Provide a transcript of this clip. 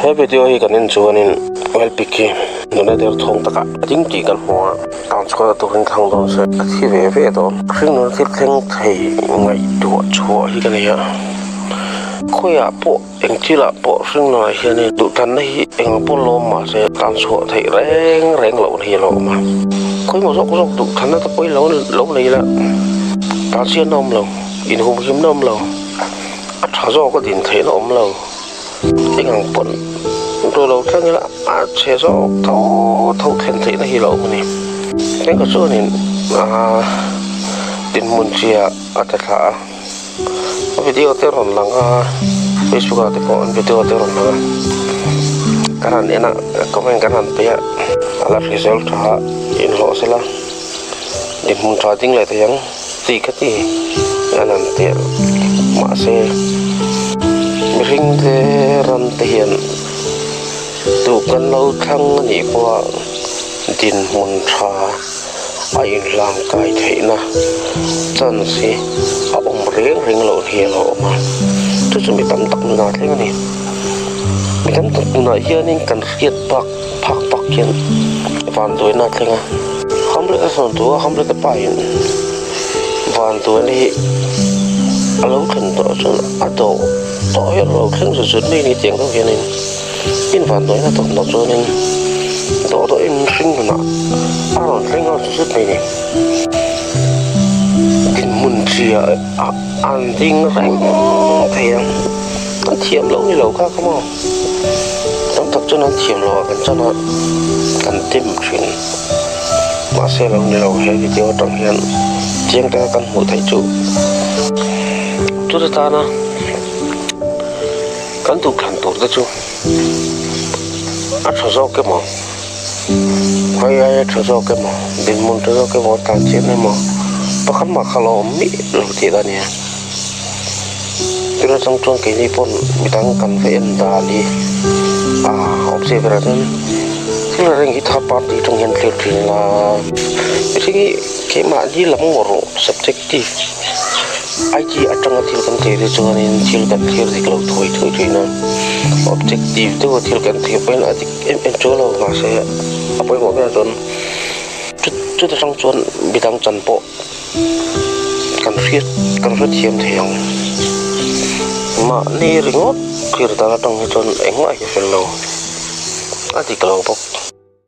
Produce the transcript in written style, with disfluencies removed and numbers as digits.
He video hi kan en chuanin oil pick hi nula derthawng takah a ding tih kan hmu a, tang chhuah turin thlang dawn se a thi ve ve dawn. Hringnun thil thleng thei ngaihtuah chhuah hi ka nei a, khawiah pawh eng thilah pawh hringnunah hianin duhthlanna hi eng pawh lawm mahse tang chhuah theih reng reng loh hi a lo awm a, khawimaw zawk zawk duhthlanna te pawhin lo lo nei la, tang chhiatna awm lo, inhumhimna awm lo, a tha zawk a din theihna awm lo. Eng ang pawn ru lo thleng ila a chhe zawk tho tho thlen theihna hi a lo awm a ni. Eng ka chuanin aaa dinhmun chiah a ta thla a, a video te rawn lang a, facebook ah te pawh an video te rawn lang a, kan han en a comment kan han pe a, a la hrisel tha a inhlawh sela dinhmun tha ding leh thei ang. Tih ka ti an han ti a, mahse mihring te ram te hian duh kan lo thlang a nih pawha dinhmun tha a inhlang kai theihna chance hi a awm reng reng loh hi a lo awm a, chu chu mi tam tak nunah a thleng a ni. Mi tam tak nunah hianin kan hriat bak phak bak hian vanduaina a thleng a. Hamlet a sawn thu a, Hamlet a pahin vanduaina hi a lo thlen tawh chuan a dawh tawh hian a lo thleng zut zut mai a ni tih ang deuh hianin in vanduaina tawp loh chuanin dawh dawhin hring nunah a rawn thleng nghal zut zut mai a ni. Dinhmun chiah an ding reng thei ang, an thiam loh ni lo kha kha maw. Tam tak chuan an thiam loh ah kan chan a, kan tim thin. Mahse lo ni lo he video atang hian chiang taka kan hmuh theih chu chuta tana kan duhthlan tur te chu a tha zawk emaw khawi aia tha zawk emaw dinhmun tha zawk emaw tan chian emaw pakhat mah kha lo awm miah lo tih a nia. Tuna chang chuan keini pawn midang kan va en dan hi a awmzia berah chuan thil reng hi third party atang hian thlir thin ila mihring hi keimahni lam ngawr subjective idea atanga thil kan thlir hi chuanin thil kan thlir dik lo thawi thawi thin a objective deuha thil kan thlir pawhin a dik em em chuang lo mahse a pawimawh berah chuan chuta tang chuan midang chan pawh. Kan hriat kan hrethiam thei ang. Mahni ringawt thlir dan atang hi chuan engmah hi fel lo. A dik lo bawk.